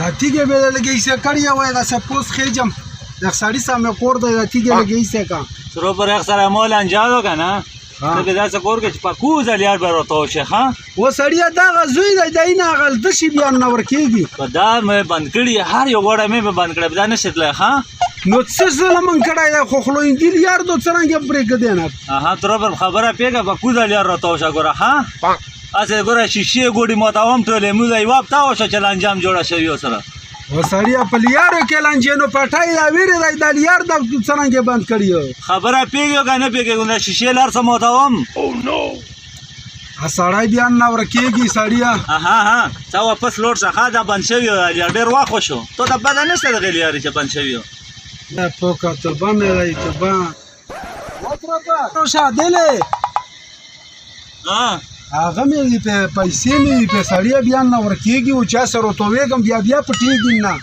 دا تیږې به لګې ایسه کړی وای، دا سپوس خېجم د سړی سم کور دی، دا تیږې لګې ایسه کا سرو پر یخ سره مو لانجا ده که نه؟ ته به داسې کور کې چې په کوزه لیار به راته وشي. ښه و سړیه، دغه زوی دی، دی نه هغه دشي بیا نه ورکېږي. په دا مې بند کړي، هر یو وړه مې بند کړی، دا نه شي تللی. ښه نو څه ظلم کړی دی؟ خو خلوینګیل یار دو څرنګه پرېږدې نه؟ اها، تر پر خبره پیګه، په کوزه لیار راته وشه. ګوره، ښه هسې ګوره، شیشې ګوډي ماتوم ټولې. موږ یوه هفته وشوه چې لانجه هم جوړه شوې سره. و سړیه، په لیارو کې لانجې نو پټی دا ویرې دی، دا لیار دا څرنګه بند کړی؟ خبره پیږي که نه پیږي؟ دا شیشې لار څه ماتوم. سړی بیا نه ورکېږي سړیه. ها ها، ته واپس لوړ شه. ښه، دا بند شوی لیار ډېر وخت وشو، ته ته پته نشته دغې لیارې چې بند شوی. پوکه توبه مې دی، توبه شه دلې. هغه مې دي په پیسې مې دي په سړی بیا نه ورکېږي او چا سره توېږم بیا بیا پټېږي نه.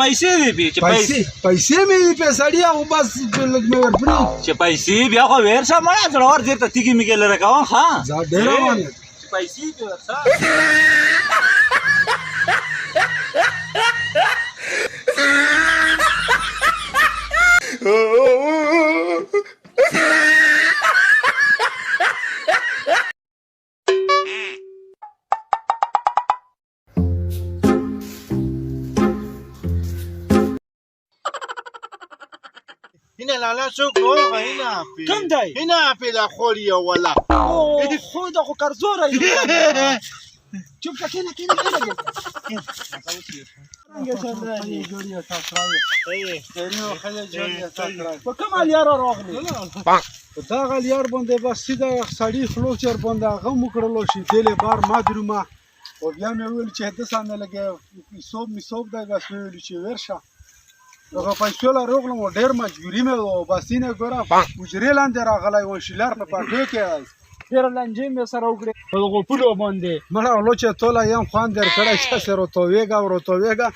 پیسې دی پی چې پیسې پیسې مې دي په سړی او بس لږ مې ورپرې چې پیسې بیا خو ور شه مړه زړور دې ته تیږې مې لره کوم. ښه ځه، ډېر روان چې پیسې دې ورشه. هنا لالا څوک روغ هنا پی کوم دی؟ هنا پی دا خور یو ولا. خو دا خو کرزوری. چوپ شه، کښېنه کښېنه کښېنه. په کومه لیاره راغلې؟ په دغه لیار باندې بس سیده سړي خلو چر باندې هغه مو کړلو شي دلې بار ما درومه او بیا مې وویل چې د سامې لګې حساب میسوب دی، بس ویل چې ورشه هغه پیسو له راغلم او ډېر مجبوري مې وه. بس اینه ګوره، حجرې لاندې راغلی وم، شیلر په پټیو کې دی. ډېره لانجې مې سره وکړې په دغو پولو باندې. مړه ولو چې توله یم خوند درکړی چې هسې روتوېږه او روتوېږه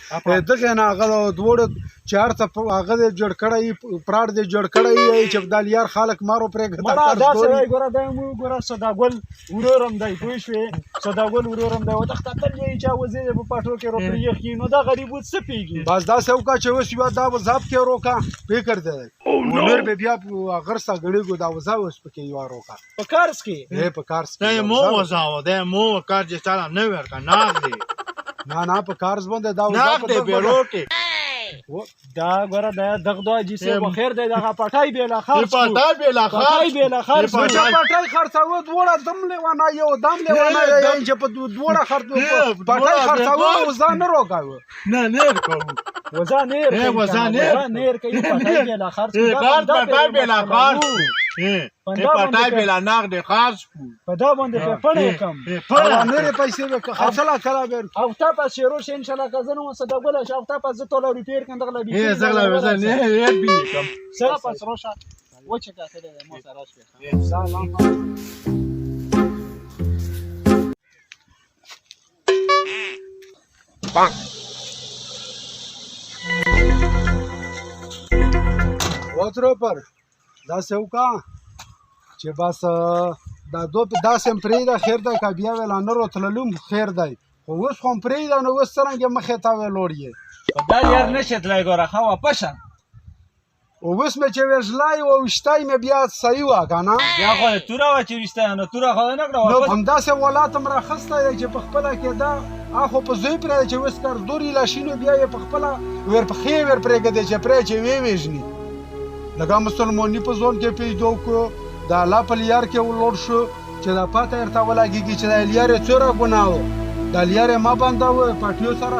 دغې نه هغه دواړو چې هر څه هغه دې جوړ کړی، پراټ دې جوړ کړی چې د لیار خلک مارو پرېږده. مړه داسې دی ګوره، دی مو ګوره صداګل ورور هم دی، پوه شوې؟ صداګل ورور هم دی، وتښته تل یې چا وزې په پټو کې روپرې یخي، نو دا غریب اوس څه پیږي؟ بس داسې وکړه چې اوس یوه دا وزاب کې روکه فکر دی نور به بیا غرسه ګړېږو، دا وزا اوس پکې یوه روکه په کارس کې. په کارس کې دا مو وزاو، دا مو کار چې چاله نه ورکا ناغ دی. نه نه، په کارس باندې دا وزا ناغ دی بیروټي. دا ګوره، دا دغه دوه جی سه بخیر دی، دغه پټای بیلا خرڅ پټای بیلا خرڅ، پټای بیلا خرڅ. چې پټای خرڅاوه دواړه دم لیوانا یو دم لیوانا یې چې په دواړه خرڅ پټای خرڅاوه، وزا نه روکاوه. نه نه کوو. وزا نیر وزا نیر نیر کوي، پټای بیلا خرڅ. پټای بیلا خرڅ، پټای بیلا ناغ دی خرڅ. په دا باندې په پړې کم او نورې پیسې به خرڅلا کلا به او تا په شیرو شي ان شاء الله کزنه وسه دا ګوله شي او تا په زه توله روپیر کندغ لبي. زغلا وزا نه یې بي کم سر پس روشه وچه کاته مو سره شوه. سلام. وترو پر داسې وکړه چې بس دا دو داسې هم پرېږده، خیر دی، که بیا ویلا نه روتللوم خیر دی، خو اوس خو هم پرېږده. نو اوس څرنګه مخې ته ویلوړ یې؟ دا یار نشي تلای ګوره. ښه، واپس شه. اوس مې چې وژلای او ویشتی مې بیا صحیح وه که نه؟ بیا خو یې توره وه چې ویشتی، نو توره خو یې نه کړه. نو همداسې ولات هم راخستی دی چې په خپله کې دا اخو په زوی پرې چې اوس کارزدوري لا شي، نو بیا یې په خپله ور پښې ور پرېږدي چې پرې چې ویې وژني. لکه مسلماني په ځون کې پیدا کړو، د الله په لیار کې ولوړ شو چې دا پته ورته ولګېږي چې دا لیار یې څومره ګناه و، دا لیار یې ما بنداوه پټیو سره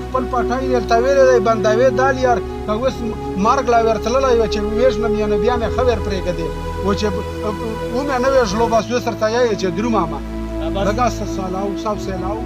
خپل پټی درته ویلی دی بندوې دا لیار، که اوس مرګ لا ورتللی وی چې وژنم یې نو بیا مې ښه ور پرېږدې و چې ومې نه وژلو، بس اوس ورته یې چې درومه ما لږه سلاو سو سلاو.